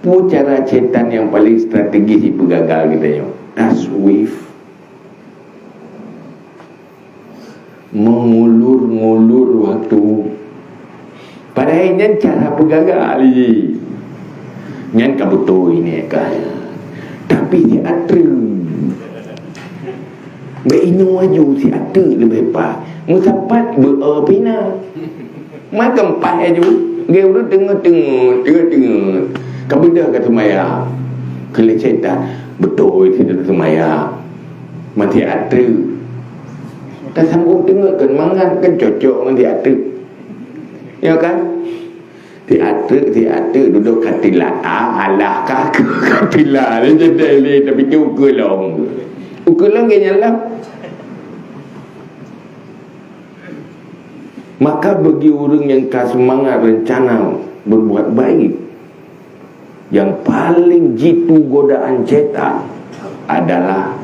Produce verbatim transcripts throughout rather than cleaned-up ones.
Peue cara syaitan nyang paleng strategis jipeugagal geutanyoe? Taswif. Mengulur-ngulur waktu. Padahai nyan cara peugagal jih. Nyan ka beutôi nyan ka. Tapi siat treuk. Bèk inoe aju siat treuk leubeh paih. Meusapat beu-e pih na. Makam paih aju. Geu ureueng teungeut-teungeut, teungeut-teungeut. Ka beudôh ka seumayang. Keu lé syaitan, beutôi sit seumayang. Mantong siat treuk. Tasambong teungeut kan mangat kan cocok ngon siat treuk. Ya kan? Siat treuk, siat treuk dudoe ka tila. Ah, alah ka, ka tila. Lé jadi lé, tapi tu ukeue lom. Ukeue lom geuh nyan lah. Maka bagi ureueng nyang ka seumangat reuncana beubuat baik, nyang paleng jitu godaan syaitan adalah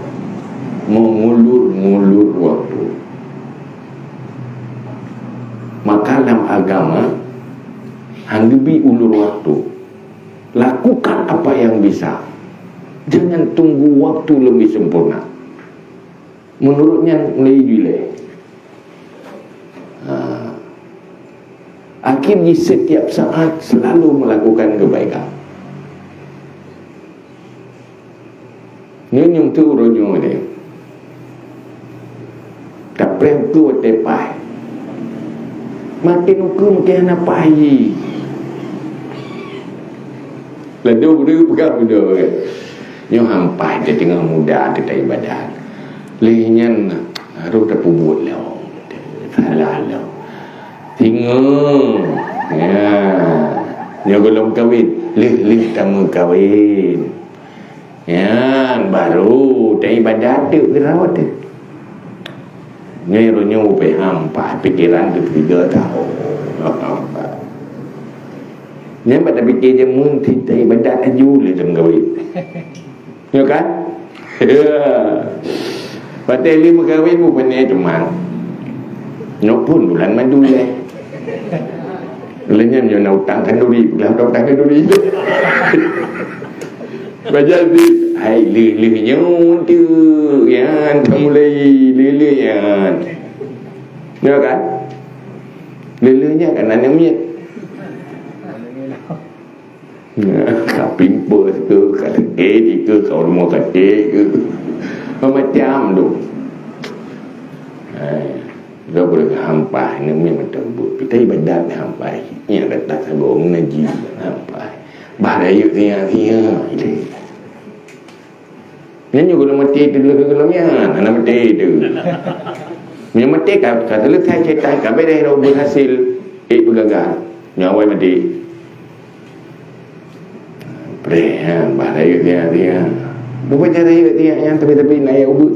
mengulur-ngulur waktu. Maka lam agama, han geubri ulur waktu. Lakukan apa yang bisa. Jangan tunggu waktu lebih sempurna. Menurut nyan, mulai jih lé. Ha. Akhir jih setiap saat selalu melakukan kebaikan. Nyoe nyang tu uroe nyoe deh. Tapreh ukeue watèe paih. Makin ukeue makin hana paih jih. Laju ureueng peugah beudôh, kan? Nyoe han paih teuh teungoh muda teuh taibadat. Lheueh nyan harôh tapeubuet lom. Salah lom. Singoh. Ya. Nyoe gohlom kawen. Lheueh-lheueh tameukawen. Nyan baru taibadat teuk keudroe teuh. Nyoe uroe nyoe ubé han paih, pikeran teupeuga tahu. Nyan bak tapike jameun sit taibadat aju lé tameukawen. Nyoe kan? Watèe lé meukawen bupané teuma. Nyoe phôn bulan madu lé. Lé nyan nyoe na utang khanduri, peugah utang khanduri. Bajak di, hai lheueh-lheueh nyoe tu, nyan ka mulai lheueh-lheueh nyan. Nyoe kan? Lheueh-lheueh nyan kan aneuk miet. Ka pimpos ke, ka sakét ke, ka rumoh sakét ke. Macam-macam tu. Hai, dah boleh han paih, ni memang tak buat. Kita ibadat han paih. Nyan kata sagoe ngaji han paih. Bah rayeuk sia-sia. Nyan nyoe gohlom maté teuh, gohlom nyan hana maté teuh. Nyoe maté ka, ka seuleusai syaitan, ka beureh rot beuhasil, ék beugagal. Nyoe awai maté. Preh, ha, bah rayeuk dia, dia. Bukan cara rayeuk dia yang tapi-tapi na ya ubit.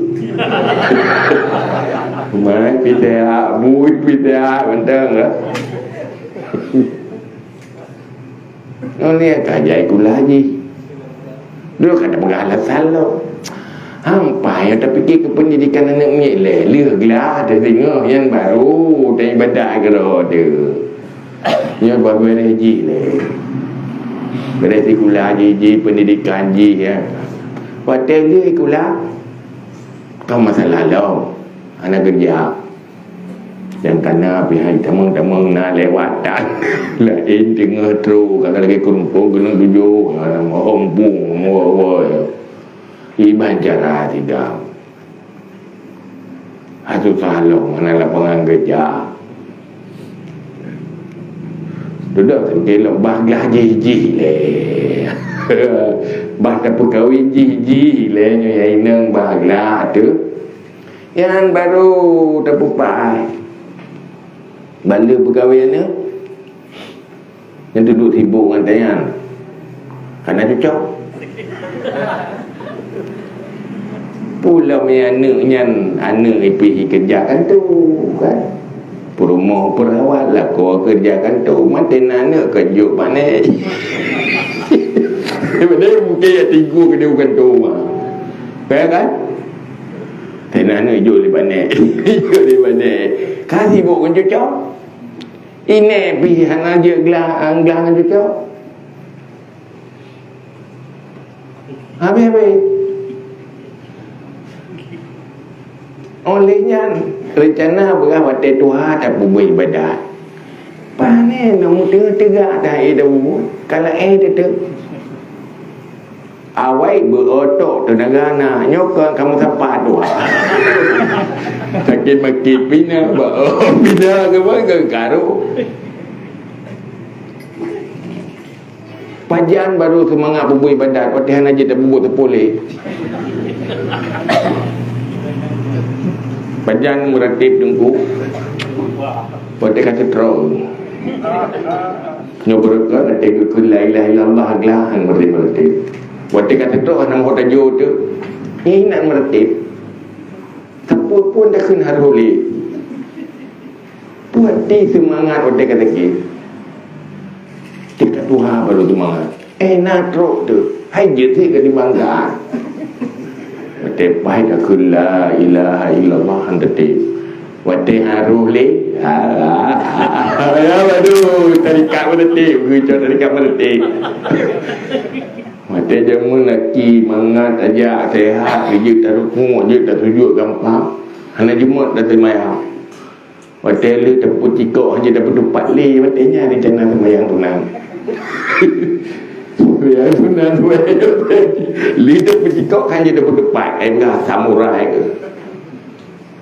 Mai pita, bui pita, bentang lah. Nyoe lé ka jai sikula jih. Dulu ka tapeugah alasan lom. Hampa nyang tapike keu pendidikan aneuk miet lé, lheueh glah teuh singoh nyan baru taibadat keudroe teuh. Nyoe baru beureh jih lé. Beureh sikula jih, jih pendidikan jih, ya. Watèe lheueh sikula, ka masalah lom. Hana keureuja. Nyang kana pih hai tamong-tamong na lewat tan. Laén teungoh trok, ka lagèe keurumpok geunong tujoh, na mohom bung, mohom. Iban cara sidang. Susah lom, hana lapangan keureuja. Dudoe seuti lom, bah glah jih-jih lé. Bah tapeukawen jih-jih lé, nyoe ya inong bah glah teuh. Nyan baru tapeupaih. Banda peukawen nyan, nyan duek sibok ngon tanyan. Kana cocok. Pula meunan aneuk nyan, aneuk ipih keureuja kantô, kan? Peurumoh peurawat, lakoe keureuja kantô, maté na aneuk keu jok pané. Padahai mungken ya tigu keu di kantô mah. Ya kan? Teunan jok lé pané. Jok lé pané. Ka sibok ngon cucoe. Iné pih hana jeuet glah, glah ngon cucoe. Habéh-habéh. Óh lheueh nyan, reuncana beurah watée tuha tapeubuet iébadat. Pane na meuteugah-teugah dah, eh, dah bubuet, ka laén teuteup. Awai beu-o tok teunaga na, nyoe kon kamoe sapa tuha. Sakét makét pina, beu-o pina keuban ka karu. Pajan barô seumangat peubuet iébadat, watée hana jeuet tapeubuet teupoleh. Pajan meuratéb teungku, watée ka seutrok. Nyoe beureukat watée geukheun la ilaha illallah glah hana meuratéb-meuratéb. Watée ka seutrok hana meuho tajo teuh. Nyan inan meuratéb. Sapeue pun takheun harôh lé. Peue arti seumangat watée ka sakét? Tingkat tuha barô seumangat. Eh, na trok teuh. Hai jeuet ka dibangga. Watée paih takheun la ilaha illallah han teutab. Watée harôh lé, ha, ha, ha, ya, aduh, tarikat meuratéb, geucok tarikat meuratéb. Watée jameun laki mangat tajak, sehat, jeuet tarukuk, jeuet tasujut gampang. Hana jimuet dah seumayang. Watée lheueh tapeucikok, hana tapeutupat lé, watée nyan rencana seumayang sunat. Seumayang sunat, seumayang. Lheueh tapeucikok, hana tapeutupat. Eh, enggak, samurai ke?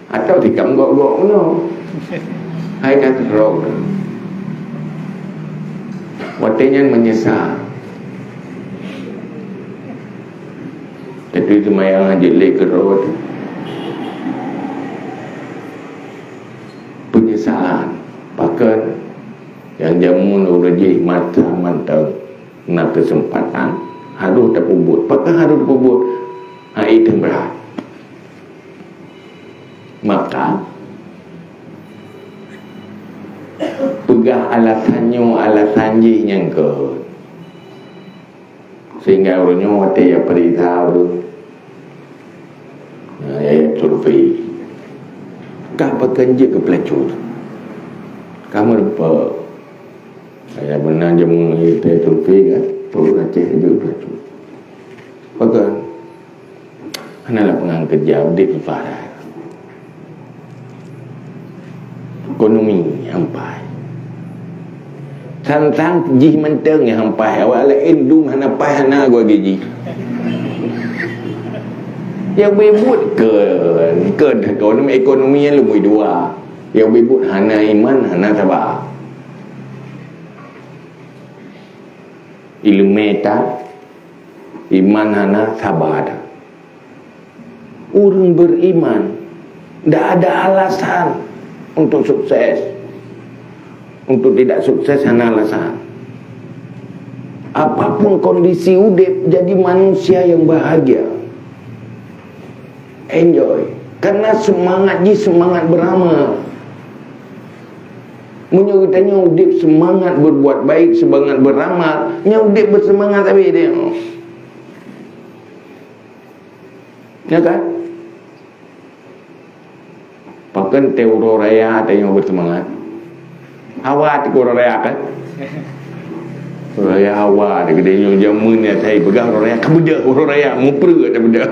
Atawa tikam gok-gok meunoe. Hai ka keudroe. Watée nyan meunyeusal. Tapi seumayang jeuet lé keudroe. Peunyesalan. Pakon nyang jameun ureuëng jih masa mantong na keuseumpatan, harôh tapeubuet. Pakon harôh tapeubuet? Hai teuh brat. Maka, peugah alasan nyoe, alasan jih nyang keu. Sehingga uroe nyoe watée ya peuriksa ureuëng, nah, ya, ya survei. Ka pakon jeuet keu peulacur. Ka meurumpok. Kaya beuna jameun ya survei kan, peue Aceh jeuet keu peulacur. Pakon? Hana lapangan keureuja, udeb susah that. Ekonomi hampai. Sang-sang jih mantong nyang hampai, awak laén dum hana paih, hana geugaji. Nyang beubuet keu, keu ekonomi, ekonomi nyang lumboi dua. Nyang beubuet hana iman, hana saba. Ileumé that, iman hana, saba that. Ureuëng beriman tidak ada alasan untuk sukses. Untuk tidak sukses hana alasan. Apapun kondisi udeb, jadi manusia yang bahagia. Enjoy. Karena semangat jih semangat beramal. Meunyoe geutanyoe udeb semangat berbuat baik, semangat beramal, nyoe udeb beuseumangat habéh teuh. Ya kan? Pakon teuh uroe raya tanyoe beuseumangat. Hawa teuh uroe raya kan? Uroe raya hawa teuh, geutanyoe jameun nyan, sai peugah uroe raya, ka beudôh uroe raya, mupreh ka beudôh.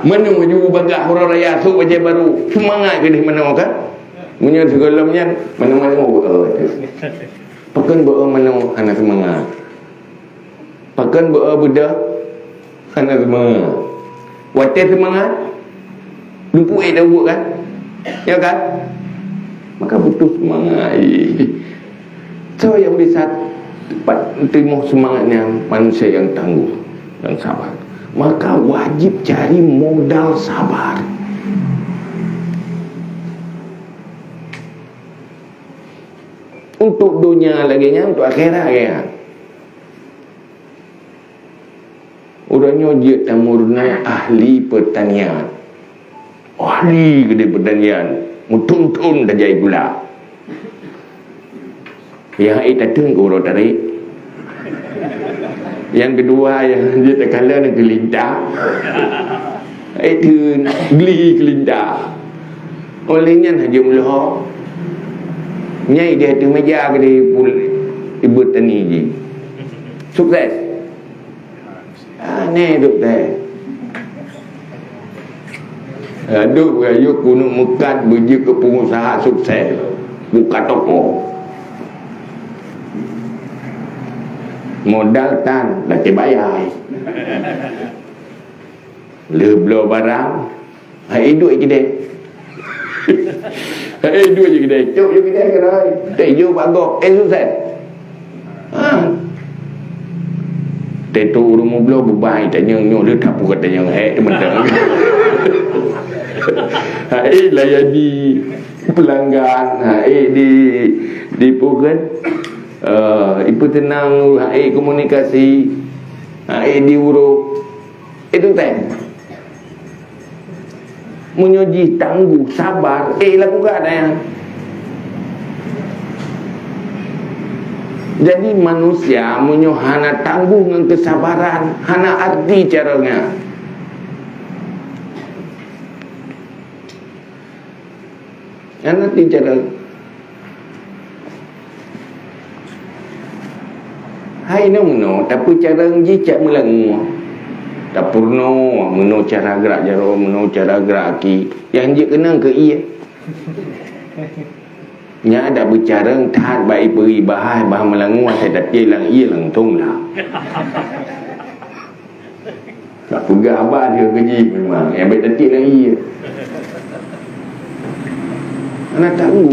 Meunoe ju bagah uroe raya, sôk bajée barô, seumangat keudeh meunoe kan? Meunyoe sigohlom nyan, meunoe-meunoe beu-o teuh. Pakon beu-o meunoe hana seumangat? Pakon beu-o beudôh hana seumangat? Watée seumangat, lumpu ék tawök kan? Ya kan? Maka butuh seumangat. Soe nyang bisa teumpat timoh seumangat nyan? Manusia nyang tangguh, nyang sabar. Maka wajéb cari modal sabar. Untuk donya lagée nyan, untuk akhirat lagée nyan. Uroe nyoe jeuet tameurunoe ahli peurtanian. Ahli keudeh peurtanian, meuthon-thon tajak gula. Nyang ék tateun keu uroe tarek. Nyang keudua nyang jeuet takalon keu lintah. Ék teun gli keu lintah. Óh lheueh nyan hana jeuet meuleuho. Nyan ideh ateueh meja keudeh ibu-, ibu tani jih. Sukses. Aneh tu teh. Aduh, rayu kunut meukat beujeuet keu pengusaha sukses, buka toko. Modal tan, dah dibayar. Lheuh bloe barang, hai duek keudè. Hai duek keudè, cok keudè keudè. Teh jok bak gob, eh, sukses. Ha. Teutu ureuëng mubloe beubah tanyong nyoe le tapu ka tanyong hek mantong. Hai layani pelanggan, hai di di pukan, eh, ipeutenang, hai komunikasi, hai diurus. Itu teh. Meunyoe jih tangguh, sabar, eh, lakukan, eh. Jadi, manusia meunyoe hana tangguh ngon kesabaran, hana arti cara nyan. Hana arti cara. Hai nyoe meunoe, tapi cara jih cak meulangue. Tapeurunoe meunoe cara gerak jaroe, meunoe cara gerak aki. Nyang jeuet keunong keu ié. Nyan dak beucarong that bak ipeuri bahai bah meulangue, asai tapi lam ié langsong lah. Tak peugah abah dia ke jih memang. Yang baik tetik lagi. Anak tahu.